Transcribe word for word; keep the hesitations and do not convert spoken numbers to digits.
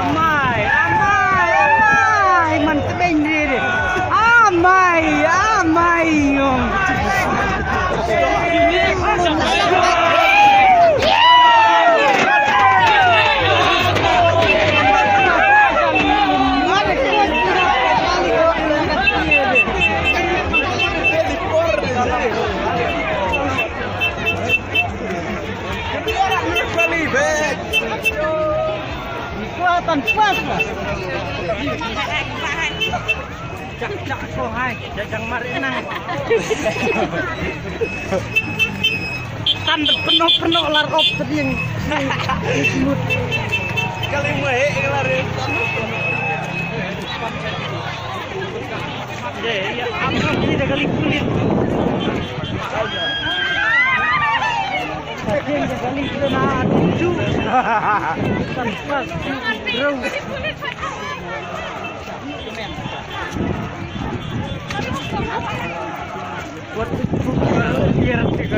Amai, amai, amai, man tebeng diri. Amai, amai, yong. Kuatan kuat. Chak chak ko hai, jajang mari nang. Tan penuh penuh lar op tebing. Kali mah he lar. Ye, ye, apa kita kali kulit. Kita kali kulit na tu. Tanpa bro. What the fuck? Biar tiga.